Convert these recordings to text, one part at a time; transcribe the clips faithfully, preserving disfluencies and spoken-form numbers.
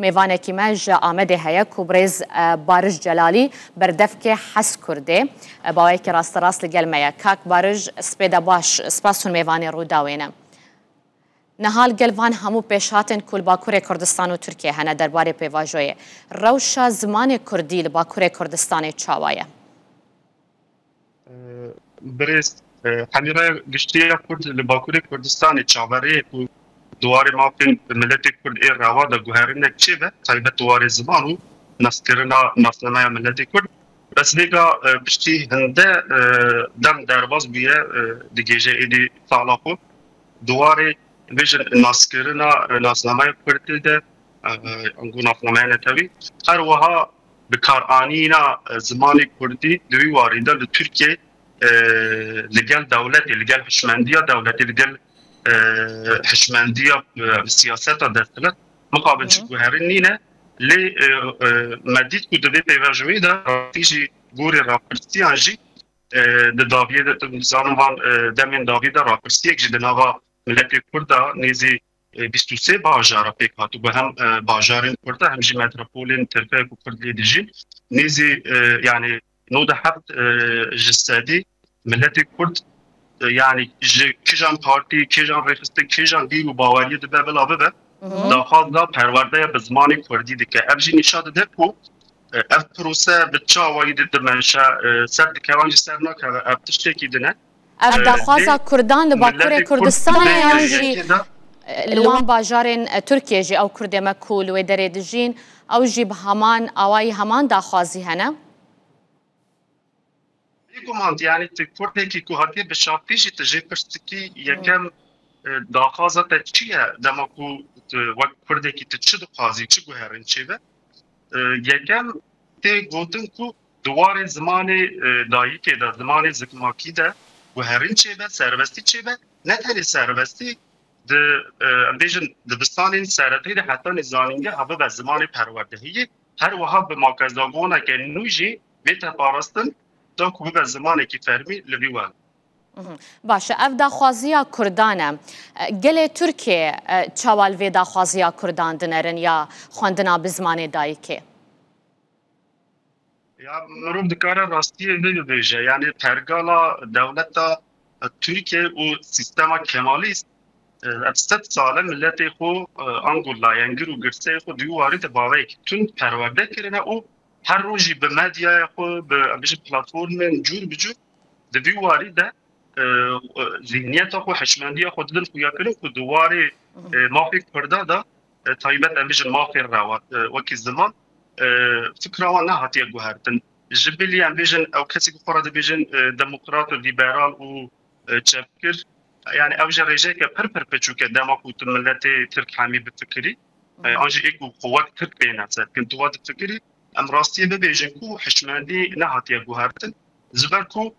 Mêvanekî me ji Amedê heye ku birêz, e, Barij Celalî, berdevkê Hez Kurdê, e, bi awayekî rasterast li gel me ye. Kak Barij, spê de baş, spas hûn mêvanê Rûdawê ne. Niha li gel van hemû pêşhatên ku li Bakurê Kurdistan û Tirkiyê hene derbarê pêvajoyê, rewşa zimanê kurdî li Bakurê Kurdistanê çawa ye? Birêz, e, Hemî raya giştî ya Kurd li Bakurê Kurdistanê çaverê ye ku di warê mafên miletê Kurd ê rewa de guherinek çêbe, taybet di warê ziman û naskirina nasnameya miletê Kurd. Bes vêga, e, piştî hinde, e, dem derbas bûye, e, digêje êdî sala xwe. Di warê bêjin naskirina, e, nasnameya Kurdî de, e, ango nasnameya netewî. Her wiha bikaranîna, e, zimanê Kurdî di wî warî de li Tirkiyê, e, li gel dewletê, li gel hişmendiya dewletê, li gel, e, hişmendiya, e, siyaseta desthilat mixabin çi guherin nîne. Lê, e, e, me dît ku di vê pêvajoyê de rastî jî gorî rapirsiyan jî, e, di dawiyê de, zanim van, e, demên dawiyê de rapirsiyek jî di nava miletê Kurd de nêzî, e, bîst û sê bajara pêk hatibû. Hem, e, bajarên Kurd de hem jî metropolên Tirk de ku Kurd lê dijîn. Nêzî, e, yanî nod û heft, e, ji sedî miletê Kurd, e, yanî ji kîjan partî, kîjan rêxistin, kîjan bîr û baweriyê dibe bila bibe, daxwaza perwerdeya bi zimanê Kurdî dike. Ev jî nîşan dide ku, e, ev prose bi çi awayî di, dimeşe, e, ser dikeve an jî ser nakeve, ev tiştekî din e. Ev daxwaza Kurdan li Bakurê Kurdistanê ye yan jî, e, li wan bajarên, e, Tirkiyê jî ew Kurdê me ku li wê derê dijîn, ew jî bi heman awayî heman daxwazî hene? Bêguman, yanî tu Kurdekî ku hatiye bi şapî jî tu jê pirs dikî, yekem, e, daxwaza te çi ye? Dema ku tu wek Kurdekî tu çi dixwazî, çi guherin çêbe? E, yekem tê gotin ku di warê zimanê, e, dayikê de, zimanê zikmakî de guherîn çêbe, serbestî çêbe, ne tenê serbestî, di, e, em bêjin dibistanên seretayî de heta nê zanîngeha bibe zimanê perwerdehiyê, her wiha bi makezagoneke nû jî bête parastin, da ku bibe zimanekî fermî li vî wer. Baş e, ev daxwaziya Kurdan e. E, gelê Tirkiyê, e, çawa li vê daxwaziya Kurdan dinerin ya xwendina bi zimanê dayikê? Ya mirov dikare rastiyê vê bibêje. Yanî pergala dewleta Tirkiye û sîstema kemalîst, e, ev sed sal e miletê xwe, e, ango layengir û girseyê xwe di wî warî de baveyekî tund perwerde kirine û her roj jî bi medyaya xwe, bi, em bêjin platformên cûr bi cûr di vî warî de, e, e, zihniyeta xwe, hişmendiya xwe didin xuyakirin ku di warê, e, mafê Kurda de, e, taybet em bêjin mafê rewa, e, wekî ziman, e, fikra wan nehatiye guhertin. Ji bilî em bêjin ew kesê ku xwe re dibêjin, e, demokrat û lîberal û, e, çepgir, yanî ew jî rêjeyeke pir pir piçûk e dema ku tu miletê Tirk hemî bifikirî, e, an jî ê ku xwe wek Tirk pê nefret dikin, tu wa difikirî, em rastiyê bibêjin ku hişmendî nehatiye guhertin. Ji ber ku,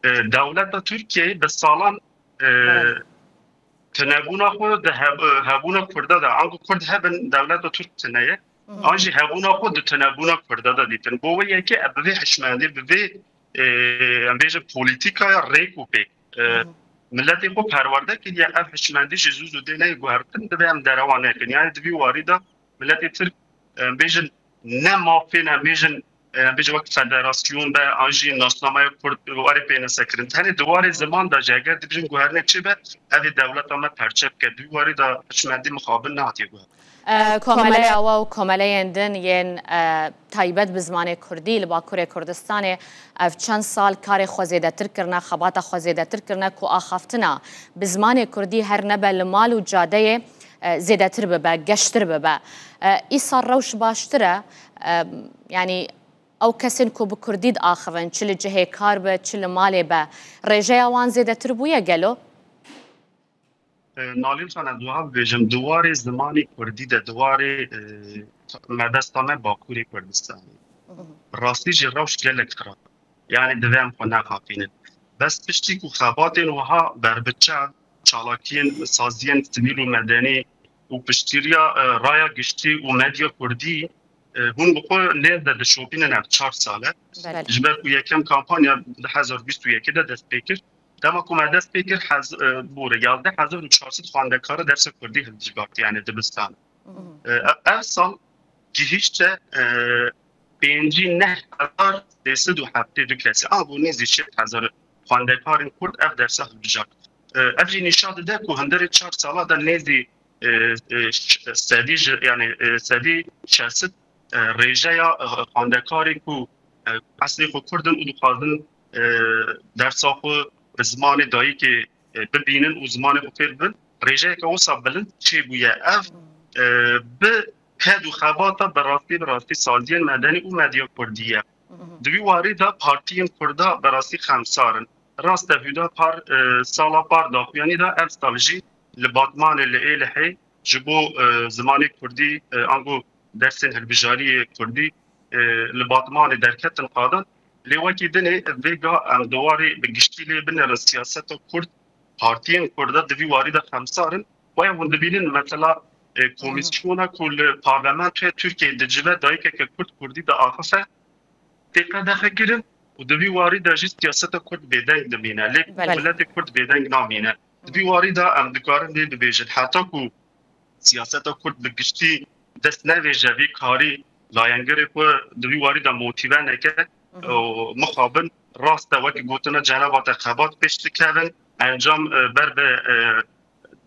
e, dewleta Tirkiyeyê bi salan, e, tunebûna xwe di heb-, hebûna Kurda de, ango Kurd hebin, dewleta Tirk tune ye, an jî hebûna xwe di tunebûna Kurda de dîtin. Bo wê yekê ev bi vê hişmendî, bi vê, e, em bêjin polîtîkaya rêk û pêk, e, miletê xwe perwerde kiriye, ev hişmendî jî zû zû dê neyê guhertin, divê em derewa nekin. Yanî di vî warî de miletê Tirk, em bêjin ne mafên, em bêjin, em bêjin wek federasyon be, an jî nasnameya Kurd warê pênase kirin. Tenê di warê ziman de jî eger dibêjin guherinek çêbe, ev ê dewleta me perçe bike. Di wî warî de hişmendî mixabin nehatiye guherin. E, Komeleya we û komeleyên din yên, e, taybet bi zimanê Kurdî li Bakurê Kurdistanê ev çend sal karê xwe zêdetir kirine, xebata xwe zêdetir kirine ku axaftina bi zimanê Kurdî her nebe li mal û cadeyê, e, zêdetir bibe, geştir bibe. E, îsal rewş baştir e, e, yanî ew kesên ku bi Kurdî diaxivin, çi li cihê kar be, çi li malê be, rêjeya wan zêdetir bûye gelo? E, Nalîn Xan, ez wiha bibêjim, di warê zimanê Kurdî de, di warê, e, mebesta me Bakurê Kurdistanê, rastî jî rewş gelek xirab. Yanî divê em xwe nexapînin. Bes piştî ku xebatên wiha berbiçav, çalakiyên saziyên sivîl û medenî û piştgiriya, e, raya giştî û medya Kurdî, e, hûn bi xwe lêv de dişopînin ev çar sal e. Belê. Ji ber ku yekem kampanya du hezar bîst û yekê de dest pê kir. Dema ku me dest pê kir, hez-, e, bûre, yazdeh hezar û çar sed xwendekara dersa Kurdî hildijibartî, yanî dibistan. E, ev, ev sal gihîşte e, pêncî neh hezar sê sed û heftê du kesî. A bû nêzî şêst hezar xwendekarên Kurd ev dersa hilbijart. E, ev jî nîşan dide ku hundirê çar sala de nêzî e, e, ş- sedî ji, yani e, sedî şesit e, rêjeya e, xwendekarê ku e, eslê xwe Kurd in û dixwazin e, dersa xwe bi zimanê dayikê e, bibînin û zimanê xwe fêr bibin, rêjeyeke wisa bilind çêbûye. Ev e, bi ked û xebata bi rastî bi rastî saziyên medenî û medya kurdî ye. Di vî warî de partiyên Kurda bi rastî xemsar in. Rast e, Hüdapar e, sala par daxuyanî de, ev sal jî li Batmanê li Êlihê ji bo e, zimanê kurdî e, ango dersên hilbijariyê kurdî e, li Batmanê derketin qadan. Lê wekî dinê vêga em di warê bi giştî lê binerin, siyaseta kurd, partiyên kurda di vî warî de xemsar in. Waya hûn dibînin mesela e, komîsyona ku li parlamentoya Tirkiyeyê dicive dayikeke kurd kurdî diaxife, tê qedexekirin û di vî warî de jî siyaseta kurd bêdeng dimîne. Lê Belê. Miletê kurd bêdeng namîne. Di vî warî de em dikarin vê bibêjin. Heta ku siyaseta kurd bi giştî dest nevêje vî karî, layengerê xwe di vî warî de motîve neke û mixabin, rast e, wekî gotina cenaba te, xebat pêş dikevin, encam e, ber bi e,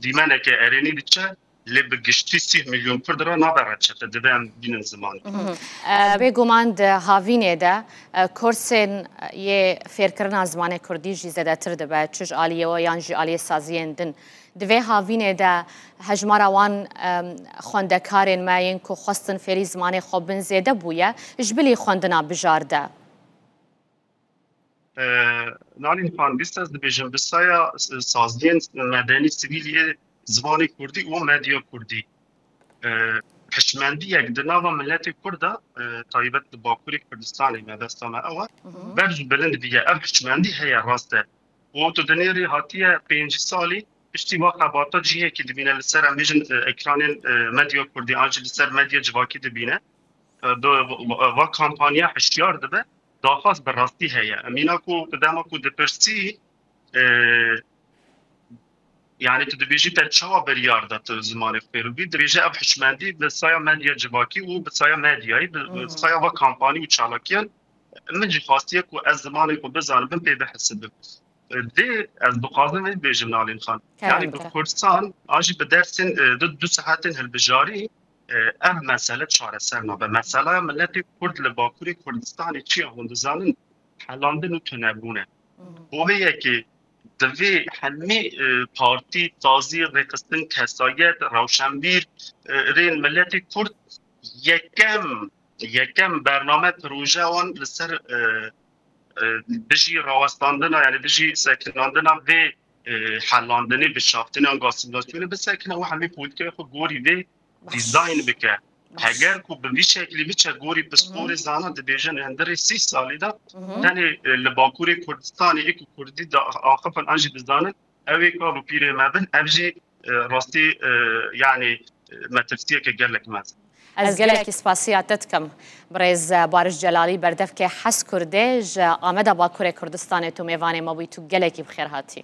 dîmeneke erênî diçe, lê bi giştî sîh milyon Kurd re nabe reçete, divê em bînin ziman. E, bêguman di havînê de e, kursên yê fêrkirina zimanê kurdî jî zêdetir dibe, çi ji aliyê we yan jî aliyê saziyên din. Di vê havînê de hejmara wan em, xwendekarên me yên ku xwestin fêrî zimanê xwe bin zêde bûye, ji bilî xwendina bijar de. E, Nalîn Xan, dîsa ez dibêjim, bi saya saziyên medenî sivîl yê zimanê kurdî û medya kurdî e, hişmendiyek di nava miletê Kurda, e, taybet di Bakurê Kurdistanê, mebesta me ew e, berz û bilind bûye. Ev hişmendî heye, rast e. Û tu dinêrî hatiye pêncî salî, piştî va xebata cihekî dibîne li ser, em bêjin, e, ekranên e, medya kurdî an jî li ser medya civakî dibîne. E, bi va kampanya hişyar dibe, daxwaz bi rastî heye. Mîna ku di dema ku dipirsî, e, yani tu dibêjî te çawa biryar da tu zimanê xwe fêr bibî, dibêje ev hişmendî bi saya medya civakî û bi saya medyayî, bi, bi saya va kampanî û çalakiyan min jî xwastiye ku ez zimanê xwe bizanim, pê bihesibim. Dê ez dixwazim vê bêjim Nalîn Xan. Kerem Yani bi bike. Kursan an jî bi dersên e, du, du saetên hilbijarî e, ev mesele çareser nabe. Mesela miletê Kurd li Bakurê Kurdistanê çi ya hûn dizanin, helandin û tunebûn e. Bo vê yekê divê hemî e, partî, sazî, rêxistin, kesayet, rewşenbîr e, rên miletê Kurd yekem, yekem bername proje wan li ser e, e, dijî rawestandina, yani dijî sekinandina vê e, helandinê, bişaftinê, ango asîmîlasyonê bisekine û hemî polîtîkaya xwe gorî vê dîzayn bike. Heger ku bi vî şeklî biçe gorî pisporê zanan dibêjin hundirê sî salî de tenê e, li Bakurê Kurdistanê ê ku kurdî diaxifin an jî dizanin, ew ê kal û pîrê me bin, ev jî e, rastî e, yani e, metirsiyeke gelek mezin. Ez gelekî spasiya te dikim. Birêz Baris Celalî, berdevkê Hez Kurdê ji Ameda Bakurê Kurdistanê, tu mêvanê me bûyî, tu gelekî bi xêr hatî.